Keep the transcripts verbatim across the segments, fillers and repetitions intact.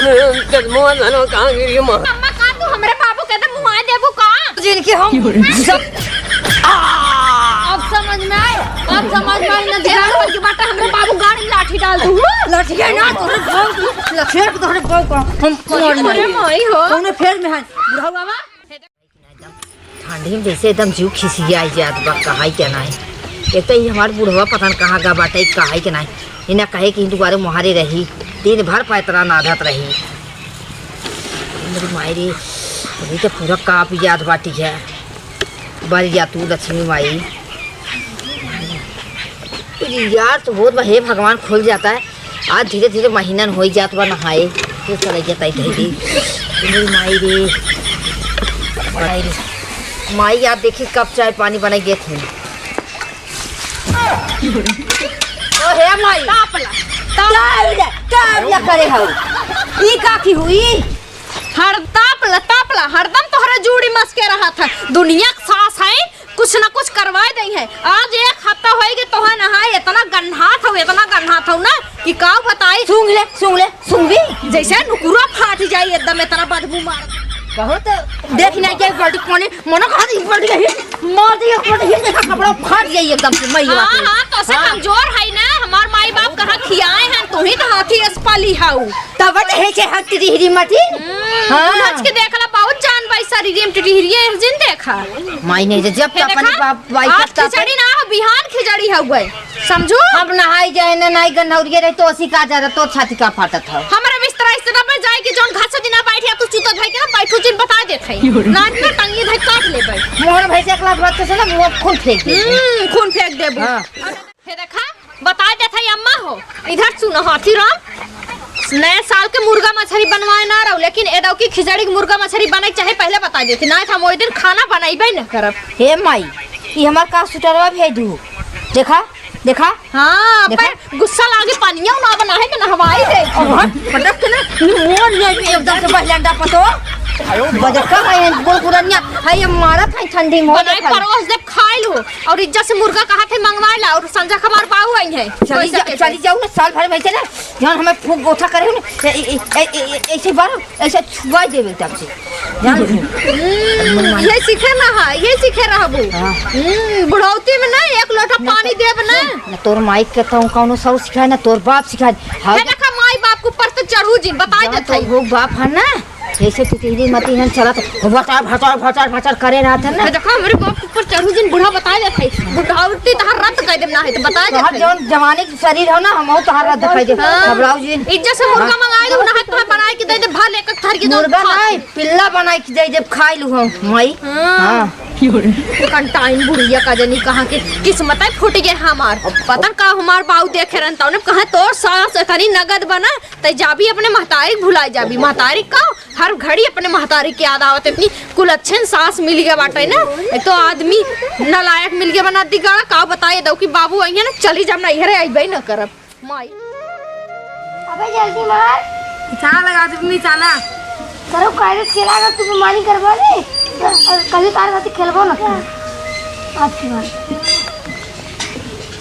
जन्मवा धनो कहाँ गिरी माँ? अम्मा, का तू हमरे बाबू के तो मुआ देबू का? जिनके हम सब अब समझ में आए, अब समझ में आए, ना ध्यान रख के बाटा, हमरे बाबू गाड़ी लाठी डाल दू। लाठी है ना, तोरे बाबू, लखेर के तोरे बाबू का हम मार मारे मारी। माई हो। कौने फेर में है? बुढ़ऊ बाबा। ठंडी में जैसे एकदम जीव खिसियाई जात बा, कहाई के नाई। एक तो ई हमार बुढ़वा पता न कहाँ गा बाटे, कहाई के नाई। इन्हें कहे कि दुआरे मुहारे रही, दिन भर पैतरा नाधत रही। मेरी माई रे, अभी तो पूरा काँप जात बाटी है। बर जा तू लक्ष्मी माई। यार, तो बहुत बा, हे भगवान, खुल जाता है। आज धीरे धीरे महीनन होई जात बा नहाए। ये चले जाता है धीरे। मेरी माई रे, माई रे, माई, आप देखी कब चाय पानी बनाई देत हैं। ओ हे माई। तापला, तापला। तापला, तापला करे हऊ। ई का की हुई? हर तापला, तापला, हरदम तोहरे जूड़ी मस्के रहत है। दुनिया के सास है, कुछ ना कुछ करवाए दई है। आज एक हफ्ता होई गए तोहे नहाए, इतना गन्हात हऊ, इतना गन्हात हऊ ना कि काऊ बताई। सूंघ ले, सूंघ ले, सूंघ भी। जैसे नुकुरा फाट जाई एकदम, इतना बदबू मार। कहो तो देख नहीं जाए बाल्टी पानी, मनो कहा दी बाल्टी नहीं, मार दी एक बाल्टी, ये देखा कपड़ा फाट जाई एकदम से, मैं ये हाँ, बात हाँ, तो से हाँ। कमजोर है ना, हमार माई बाप कहाँ खियाए हैं, तू ही तो हाथी असपाली हाउ। तब तो है से हाथ टिटहिरी मती। हम्म, हाँ। आज के देख ला, बहुत जान बाई शरीर में टिटहिरी है, जिन देखा। माई नहीं, जब हे तक अपनी देखा, बाप, बाई आज तब तक खिचड़ी ना हो, बिहान खिचड़ी हो गए, समझू? अब नहाई जाए ना, नाई गन्हौरिये रही, तो असी का जा रहा, तो छाती का फाटत हो। हमारा बिस्तरा इस तरह पे जाए कि जौन घास दिना बैठे, तू चूता धई के ना बैठू, जिन बता देत है। ना इतना टंगी धई काट ले भाई। मोहन भाई से एक लाख बात से ना, मुंह खून फेंक दे। हम्म, खून फेंक देबू। हाँ। हे देखा, बता देत है अम्मा हो, इधर सुनो हाथी राम, नए साल के मुर्गा मछरी बनवाए ना रहो, लेकिन एदौ की खिचड़ी के मुर्गा मछरी बने के चाहे पहले बता देती, ना हम वही दिन खाना बनाइबे न करब। हे माई, ई हमार का सुटरवा भेज दू, देखा, देखा। हाँ, देखा? पर गुस्सा लागे, पनिया ना बना है कि नहवाई दे। और पटक के ना, मोर ले भी एकदम से बहलंडा पतो। बजका है, बोल पुरनिया, है ये मारत है ठंडी में, बनाई देखा। परोस दे, खाई लो। और इज्जत से मुर्गा कहा थे मंगवा ला, और संजा खबर बाऊ आई है। चली पैसा जा, के चली जाऊ ना, साल भर में से ना, जौन हमें फूक गोथा करे हो ना, ए, ए, ऐसे बार, ऐसे छुआ देवे तब से। जान लो। हम्म, ये सीखे ना है, ये सीखे रहबू। हाँ। हम्म, बुढ़ौती में ना एक लोटा ना पानी तो, देब ना। ना तोर माई के कहूँ कौनो सौ सिखाए, ना तोर बाप सिखाए। हाँ। है देखा, माई बाप के ऊपर तो चढ़ू जिन, बताए जौन देत तोर है। हो बाप है ना, जैसे तितली मती हन चलत, भचर, भचर, भचर, भचर करे रहत है ना। है देखा, हमरे बाप के ऊपर चढ़ू जिन, बूढ़ा बताए देत है। बुढ़ौती तहार रद्द कर देब ना है, तो बताए देत तोहर है। जौन जवानी शरीर हो ना, हमहू तोहार रद्द कइ देब। हाँ। घबराऊ जिन। इज्जत से मुर्गा हाँ। मंगाए दो ना, है तुम्हें बनाए के दे दे, भर लेकर घर के जाओ, मुर्गा खा। नहीं, पिल्ला बनाए के दे देब, खाई लू हम, माई। हाँ। हाँ। कंटाइन बुढ़िया का जनी कहाँ के किस्मत है फूट गए हमार। पता न का हमार बाऊ देखे रहन, तौने कहा तोर सास इतनी नगद बना, तै जाबी अपने महतारी के भुलाई जाबी। महतारी का हर घड़ी अपने महतारी के याद आवत, इतनी कुलच्छन सास मिल गया बाटे ना, एक तो आदमी नालायक मिल गया बना दी गाड़ा। का बताए दो कि बाबू आई है ना, चली जाब ना, इहरे अइबे न करब। माई। अबे जल्दी मार। निशाना लगा दे, निशाना। करो कायदे खेला, अगर तू बेमानी करबा ने, तो कभी तार खातिर खेलबो ना कर। आज की बात।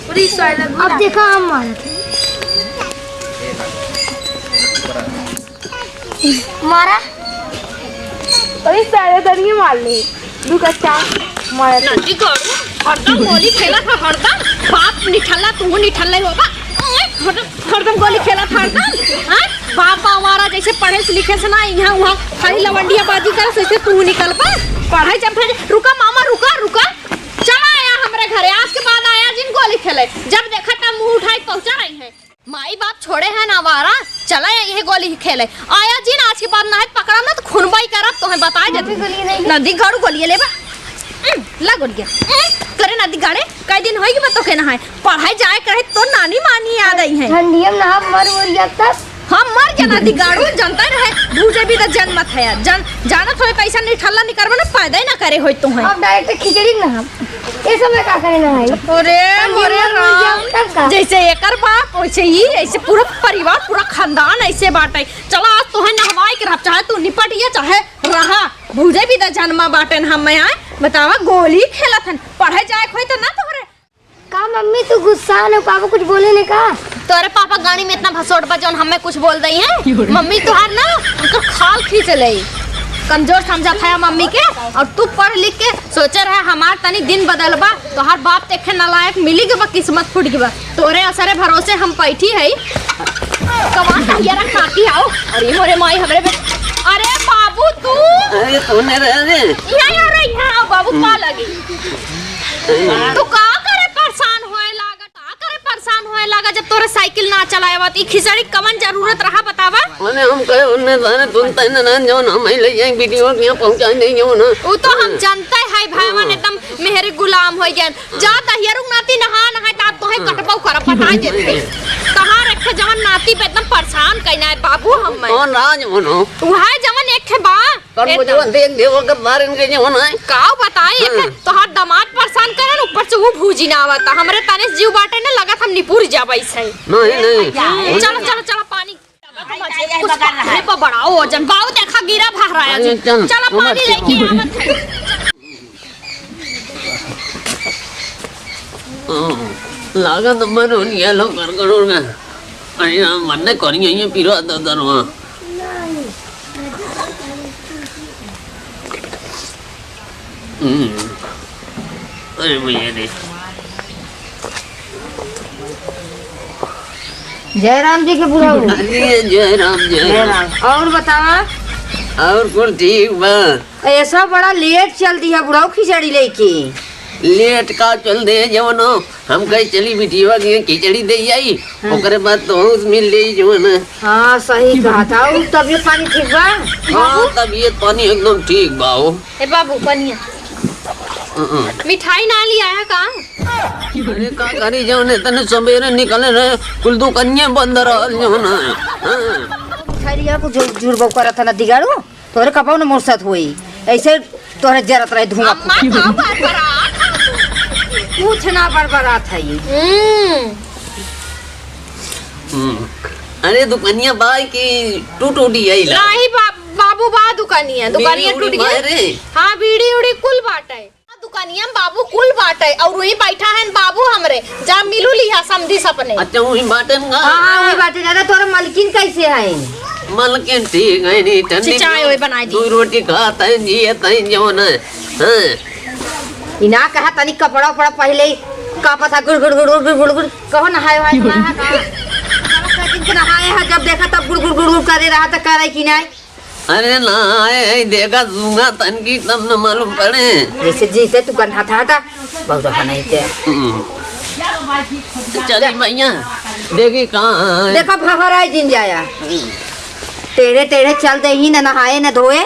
पूरी सोए लगू अब ना। देखा हम मारत। मारा। अरे सारे दरिये मार ले। दू कच्चा मारा। नंदी करू, हरदम गोली खेलत ह, हरदम। बाप निठल्ला, तू निठल्ला ही होबा। ओए, हरदम, हरदम गोली खेलत ह, हरदम। हाँ? बाप हमारा जैसे पढ़े से लिखे से ना, यहाँ वहाँ खाली लवंडिया बाजी करे, वैसे तू निकल पा। पढ़ाई जब भेज, रुका मामा, रुका, रुका। चला आया हमरे घरे, आज के बाद आया जिन गोली खेले। जब देखा तब मुँह उठाई पहुँचा रही है। माई बाप छोड़े हैं ना आवारा, चला या यही गोली खेले। आया जिन आज के बाद ना है पकड़ा ना तो खूनबाई करब, तोहे बताए देते। मम्मी गोली नहीं। नदी घड़ू गोली लेबा। उम, ला गोलिया। उम, करे नदी गाड़े, कई दिन होई कि बा तोके नहाए। पढ़ाई जाए करे तो नानी मानी याद आई है। ठंडिया में नहा मर मर जाता। हम मर जा नदी गाड़ू, जनता रहे, भूजे भी तो जन्मत है। जन, जानत होए पैसा निठल्ला निकरबा ना, पैदा ही ना करे होई तोहे। अब direct खिचड़ी नहा। ये समय का करे ना भाई? अरे, हम मोरे ये राम। तब का? जैसे एकर बाप, वैसे ही, ऐसे पूरा परिवार, पूरा खानदान ऐसे बाटे। चला, आज तोहे नहवाई के रह, चाहे तू निपट ये, चाहे रहा। भूजे भी त जन्मा बाटे न हम आए। बतावा, गोली खेलत हन, पढ़े जाए के होई त ना तोहरे। का मम्मी, तू गुस्सा न, पापा कुछ बोले ने का? तोरे पापा गाड़ी में इतना भसोट बा, जौन हमें कुछ बोल दई है। मम्मी तोहार ना, हाल खींच ले। कमजोर समझत है मम्मी के, और तू पढ़ लिख के सोचे रहे हमार तनी दिन बदलबा, तोहार बाप ते खे नालायक मिली गबा, किस्मत फूट गबा, तोरे असरे भरोसे हम बैठी है। कमाल का ये रख नाती आओ। अरे मोरे माई हमरे बे-, अरे बाबू तू। अरे तूने रह रे। यहाँ आ रही है बाबू, पा लगी। तू का करे परेशान होए लागत? का करे परेशान होए लागा जब तोरे साइकिल ना चलाए आवत? ई खिचड़ी कवन जरूरत रहा बतावा? मने हम कहे उन्ने जाने तुम तैने ना जो ना मैं ले जाए वीडियो के यहाँ पहुँचाए नहीं जो ना। उ तो हम जानते है भाई, हाँ। मन एकदम मेहरी गुलाम हो गए। जा दहियरुक नाती नहा नहाए ता तोहे हाँ। कटबो करब बताए देते। तहार एक ठे जवन नाती पे एकदम परेशान कइना है बाबू हम मैं। कौन राज मनो? वह जवन एक ठे बा। कौन एकदम। मुझे देख देव अगर बारन के जो ना है। काव बताए एक हाँ। तोहार दामाद परेशान करन, ऊपर से वो भूजी ना आवता। हमरे तने से जीव बाटे ना, लगत हम निपुर जाबे से। नहीं, नहीं। हम्म, चलो, चलो, चलो, पानी। कुछ पकड़े पर बड़ा हो जन। बाऊ देखा गिरा भर रहा है अरे, जी। चल, चलो, पानी लेके आवत है। हाँ, लागत मन उनिया लो कर करोड़ का। अरे, हाँ, मन्ने करिए ये पीरो दो दरवा। हम्म। अरे भैया रे। जय राम जी के बुढ़ऊ। अरे जय राम, जय जय राम। राम। और बतावा? और कुल ठीक बा। ऐसा बड़ा लेट चल दिया बुढ़ऊ खिचड़ी लेके। लेट का चल दे जवनो हम कहे चली बिटिया के खिचड़ी दे आई, हाँ। ओकरे बाद तो होश मिल जाई जवन। हाँ, सही कहा था। और तबियत पानी ठीक बा? हाँ, तबियत पानी एकदम ठीक बा हो। ए बाबू, पनिया। हम्म। मिठाई ना लिया है का? अरे का करी जवन इतने सवेरे निकले रहे, कुल दुकानिया बंद रहल जवन। हाँ। खैरिया को जुड़, जुड़बो करत है ना दिगाड़ू। तोहरे कपाव न मुरसत होई, ऐसे तोहरे जरत रहे धुआं अम्मा, फूट। का बरबरात है? कुछ ना बरबरात है ये। हम्म। हम्म। अरे दुकानिया बा कि टूट उटी आई ला? नाही बा-, बाबू बा दुकानिया, दुकानिया बीड़ी उड़ी टूट गई। बा रे? हाँ, बीड़ी उड़ी कुल बाटे। दुकानिया में बाबू कुल बाटे और वही बैठा है बाबू हमरे, जा मिलू लिहा समधी सपने। अच्छा, वही बाटे ना? हाँ, हाँ, वही बाटे। दादा, तोरा मलकिन कैसे है? मलकिन ठीक है, नहीं ठंडी चिचाए में वही बनाए दी। दो रोटी खात है, जियत है, जवन है। हाँ। इना कहा तनी कपड़ा उपड़ा पहले ही कापत है, गुड़, गुड़, गुड़, गुड़, गुड़, गुड़, गुड़। कहो नहाए वहाए, नहाए है का? दिन के नहाए है, जब देखा तब गुड़, गुड़, गुड़, गुड़ करे रहा, तो करे कि नहीं? अरे ना, ए, ए, देखा, सूंघा तनकी, तब न मालूम पड़े। जैसे, जैसे तू गन्हा था, था, बहुत रहा नहीं थे। हम्म। चली भैया, देखी कहाँ है। देखा, भभराए जिन जाया। हम्म। टेढ़े, टेढ़े चल दे ही, न नहाए, न धोए।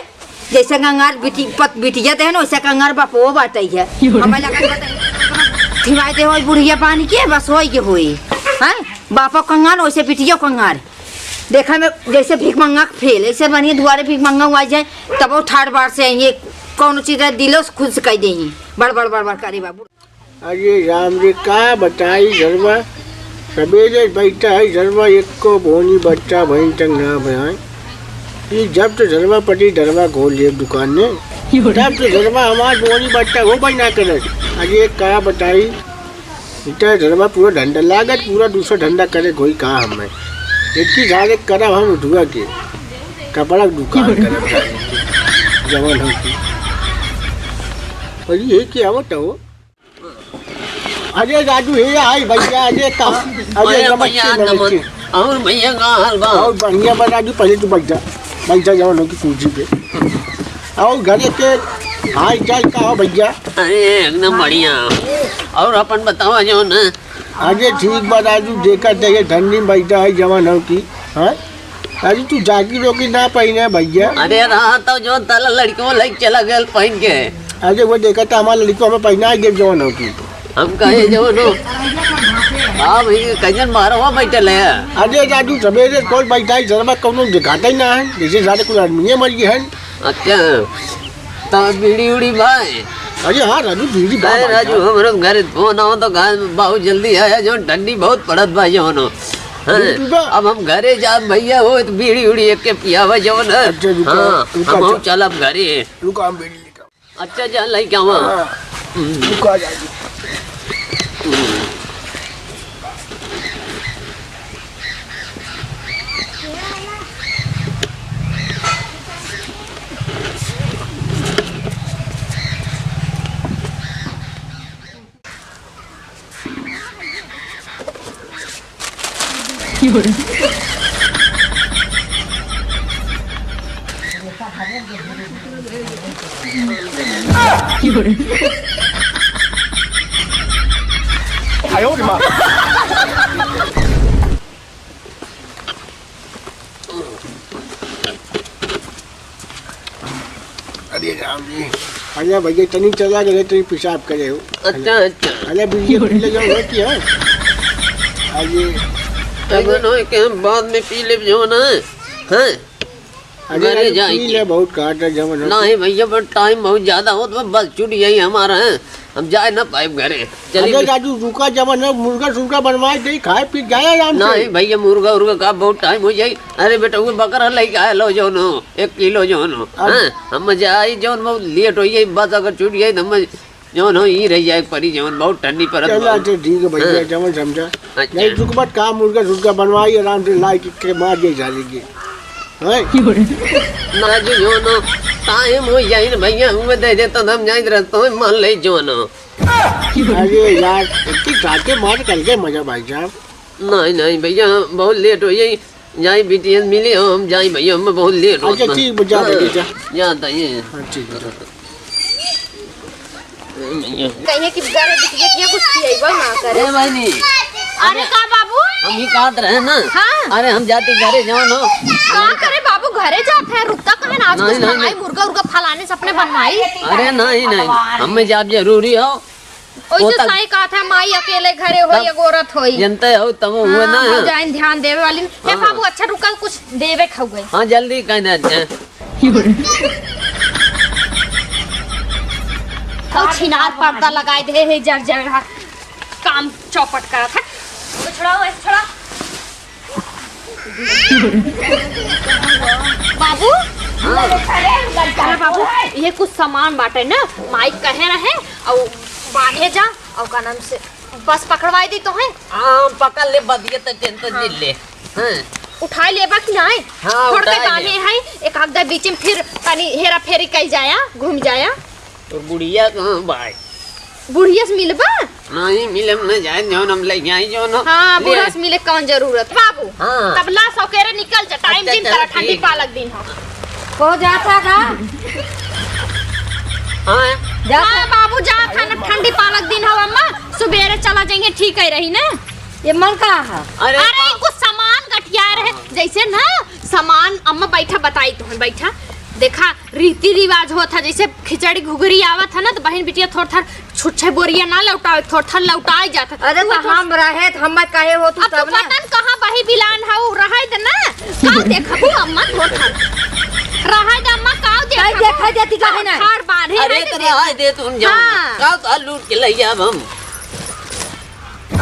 जैसे कंगार बिटी-, पत-, बिटिया दे है न, वैसे कंगार बापो बाटे है। हमें लगा कि बताइए, खिवाए दे होई बुढ़िया पानी के, बस होई के होई। हैं? बापो कंगार, वैसे बिटियो कंगार। देखा में जैसे भीख मंगा के फेल, ऐसे बनिए दुआरे भीख मंगा हुआ जाए, तब वो ठाड़ बार से आइए, कौन चीज है, दिलो से खुद से कह देंगे, बड़, बड़, बड़, बड़ करे बाबू। अरे राम रे, का बताई झरवा, सबेरे बैठा है झरवा, एको बोनी बट्टा भइन तक ना बनाए। ई जब तो झरवा पटी, झरवा खोल लिए दुकान में, तब तो झरवा हमार बोनी बट्टा हो भाई ना करत। अरे का बताई, इतना धंधा पूरा धंधा लागत, पूरा दूसरा धंधा करे कोई कहा हमें। इतनी सारे करब हम उठुआ के, कपड़ा के दुकान करब जाने के, जवन हो की। और ये क्या आवत हो? अरे राजू, हे आई भैया, अरे का, अरे भैया, नमस्ते, भैया, नमस्ते। नमस्ते। और भैया का हाल बा? और बढ़िया बा राजू, पहले तू बैठ जा, बैठ जा जवन हो की कुर्सी पे। और घरे के हाल चाल का हो भैया? अरे एकदम बढ़िया। और अपन बतावा जवन है? अरे ठीक बा राजू, देखा जाइए ठंडी में बैठा है जवन हो की, हाँ? अरे तू जाकी रोकी ना पहिने भैया। अरे रहा तो जो तला लड़को लइके चला गल पहिन के। अरे वो देखा था हमारा लड़को हमें पहिना है जवन हो की। हम कहे जवन हो। हाँ भाई, कजन मारो हुआ बैठल है। अरे राजू, सवेरे कोई बैठा है, शर्मा कौनो दिखाता ही ना है, जैसे सारे कुल आदमी मर गए हैं। अच्छा, तो बीड़ी उड़ी भाई? अरे हाँ राजू, बीड़ी बा अरे भाई राजू, साहब। हमरे घर फोन आओ तो घर में बहुत जल्दी आया, जो ठंडी बहुत पड़त बा जवन हो। हाँ, बीड़ी पीबा? अब हम घरे जाब भैया हो तो बीड़ी उड़ी एक के पियावा जवन है। अच्छा, रुको, हाँ, रुको, हम अच्छा। चलब घरे। रुको, हम बीड़ी लेके आओ। अच्छा, जा लइके आवा। हाँ, हम्म। रुको, आ जाओ। अरे राम जी। अरे भैया, तनी चला गए, तनी पेशाब करे हो। अच्छा, अच्छा। अरे भैया, पी ले जाओ, हो क्या? अरे, तब अरे, ना के हम बाद में पी ले जो ना, हैं? अरे घरे यार, जाए पी के। ले, बहुत काट है, जवन हो। नहीं भैया, पर टाइम बहुत ज्यादा होत बा, बस छूट जाई हमारा, हैं? हम जाए ना पाइब घरे। चली अरे बे- राजू, रुका, जवन है, मुर्गा सुर्गा बनवाए दे, खाए पी जाए आराम से। नहीं भैया, मुर्गा उर्गा का बहुत टाइम हो जाई। अरे बेटा, वो बकरा लेके आए लो जौन हो, एक किलो जौन हो। अब हाँ, हम जाई जौन बहुत लेट हो जाई, बस अगर छूट जाई तो हम जौन हो ई रह जाए परी जौन बहुत ठंडी परत चला बा। तो ठीक है भैया, हाँ। जवन समझा। अच्छा। नहीं, रुक मत, का मुर्गा सुर्गा बनवाई, आराम से लाई के, के मार जाई साले के। हैं? ना जी जौन हो, टाइम हो जाई ना भैया, हमें दे दे तो हम जाई रस्तों में मान ले जौन हो। अरे यार, इतनी जाते मार कर गए मजा भाई साहब। नहीं, नहीं भैया, बहुत लेट हो जाई। जाई बीटीएस मिली हो, हम जाई भैया, हम बहुत लेट होत अच्छा, बा। ठीक बा, जा हाँ, भैया, जा। जा, जाइए। हाँ, ठीक बा, जा। भैया। कहिए कि गरे बिटिया के कुछ खियैबो ना करे। ए बहिनी, अरे का बाबू? हम ही कहत रहे ना। हाँ। अरे हम जाती घरे जवन हो। का करे बाबू, घरे जात है, रुकता कहे ना, आज नहीं, कुछ नहीं, मंगाई, नहीं। मुर्गा उर्गा फलाने से अपने बनवाई। अरे नहीं, नहीं, हमें जाब जरूरी हो। ओइसे ओतक सही कहत है, माई अकेले घरे होई, तब एगो औरत होई। जनते हो, तब हुए हाँ, ना। हम जाइन ध्यान देवे वाली। हे हाँ। बाबू, अच्छा रुका, कुछ देवे खावे। हाँ, जल्दी कह दे, अच्छा। और छिनार पर्दा लगाए दे है, जर जर काम चौपट करत है। तो छोड़ा, वो छोड़ा। बाबू, हाँ। अरे बाबू, ये कुछ सामान बाटे ना, माई कहे रहे, और बांधे जा, और का नाम से बस पकड़वाई दी तो है। हाँ, पकड़ ले, बदिया तो टेंशन हाँ। ले। हाँ। उठाई लेबा कि नाई? हाँ, थोड़ के उठाई बांधे ले। है, एक आध बीच में फिर तनी हेरा फेरी कई जाया, घूम जाया। तोर बुढ़िया कहाँ बाय? बुढ़िया से मिलबा? नहीं मिले, हम नहीं जाए, जौन हम ले जाए, जौन हम हाँ, ले बुढ़ा आए। से मिले कौन जरूरत? बाबू, हाँ। तब ला सौकेरे निकल जा, टाइम अच्छा, दिन चलो, करा, ठंडी ठीक। पालक दिन हो। को जाता का? हाँ। जाता हाँ, बाबू, जा था ना, ठंडी पालक दिन हो, अम्मा, सुबेरे चला जाएंगे, ठीक है रही ना? ये मन का है? अरे अरे, बा- कुछ सामान गठिया रहे, हाँ। जैसे ना, सामान, अम्मा, बैठा, बताई तो, बैठा, देखा, रीति रिवाज होत है, जैसे खिचड़ी घुघरी आवत है ना, तो बहिन बिटिया थोड़ थार छुच्छे बोरिया ना लौटावे, थोड़ थार लौटाए जात है। अरे, तू तो थोड़ हम रहे, तो हम काहे हो तू अब तू तब ना? पता न कहाँ बही बिलान है, उ रहे दे ना। का देखबू अम्मा थोड़ थार? रहे दे अम्मा, का काहे देखबू? देखा जाती काहे ना? थार बाढ़े अरे, रहे तो दे। रहे दे तुम जाओ ना। हाँ। का तो लूट के ले जाब हम।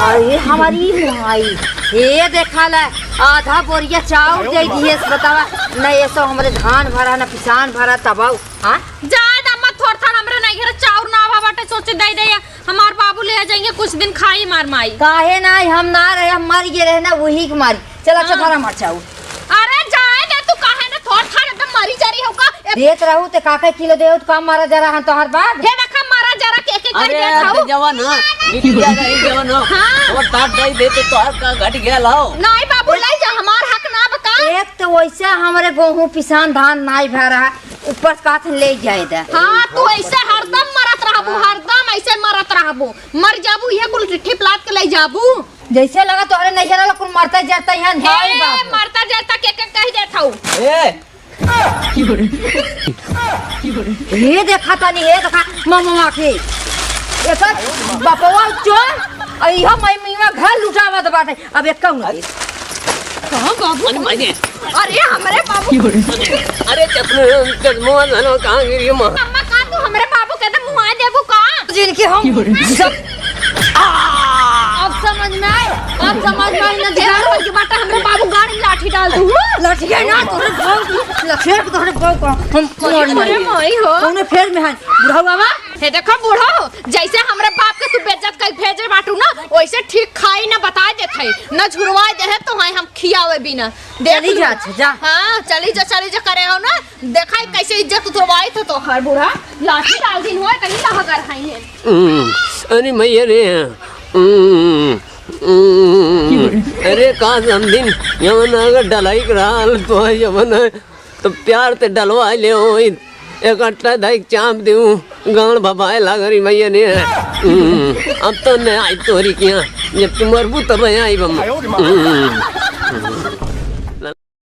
अरे हमारी माई, हे देखा ले, आधा बोरिया चाउर दे दिए से बतावा, न ये सब हमरे धान भरा, न पिसान भरा, तब आऊ, हाँ? जाए दा मत, थोड़ थार हमरे नहीं घर चाउर ना आवा बाटे, सोचे दे दे, हमार बाबू ले जाएंगे, कुछ दिन खाई मार माई। काहे ना, हम ना रहे, हम मर गए रहे ना, वही के मारी। चल, अच्छा, हाँ। थारा मार चाउर। अरे जाए दे, तू काहे ना थोड़ थार एकदम मरी जा रही हो का? ए देत रहू ते काका किलो दे, तो का मारा जरा हम तोहर बाप? हे देखा, मारा जरा के, के कह अरे, देत हऊ। ते जवन हो, बिटिया रही जवन हो, हाँ। और ताट दे दे, तो तोहर का घट गया लाओ। नहीं बाबू, ले जा, हमार हक ना बका। एक तो वैसे हमरे गेहूं पिसान धान नाई भरा, ऊपर से कहत ले जाए दे। हाँ, तू ऐसे हरदम मरत रहबू, हरदम ऐसे मरत रहबू। मर जाबू, ये कुल रिट्ठी प्लाट के ले जाबू। जैसे लगा तोहरे नैहर वाला कुल मरता जरता यहाँ, धाई ए, बाबू। मरता जरता के, के कह देत हऊ। ए, ये देखा तनी, ये देखा, मामा के। एकर बपवा चोर, और इहो मम्मीवा घर लुटावत बाटे। अब एक कहूँ ना दे। कहाँ बाबू? अरे माई रे। अरे हमरे बाबू। अरे चश्मे, चश्मा वाला कहाँ गिरी माँ? अम्मा का तू हमरे बाबू के तो मुआ देबू का? जिनकी हम सब अब समझ में आए, अब समझ में आए ना, ए, ध्यान हो। रोज बाटा हमरे बाबू गाड़ी में लाठी डाल दूँ। लाठी है ना, तोरे बाबू, लखेर के तोरे बाबू का हम मार अरे मारे। माई हो। कौने फेर में है? बुढ़ऊ बाबा? हे देखो बूढ़ो, जैसे हमरे बाप के तू बेइज्जत कर भेजे बाटू ना, वैसे ठीक खाई ना बताए देत है, ना झुरवाए दे है तो है हम खियावे बिना। देख चली लो। जा, अच्छा, जा। हाँ, चली जा, चली जा करे हो ना। देखा है कैसे इज्जत उतरवाई थे तोहार बूढ़ा। लाठी डाल दिन हुआ, कहीं लहगर खाई है। हम्म, अरे मैया रे, हम्म, हम्म। अरे का समधिन, यमन अगर डलाई के रहल तो यमन तो प्यार ते डलवा ले हो, इकट्ठा धाई चाप देऊ, गान भबाए लागरी भैया ने। हम्म, अब तो न आई तोरी किया, जब तू मरबू तब आई बम। हम्म।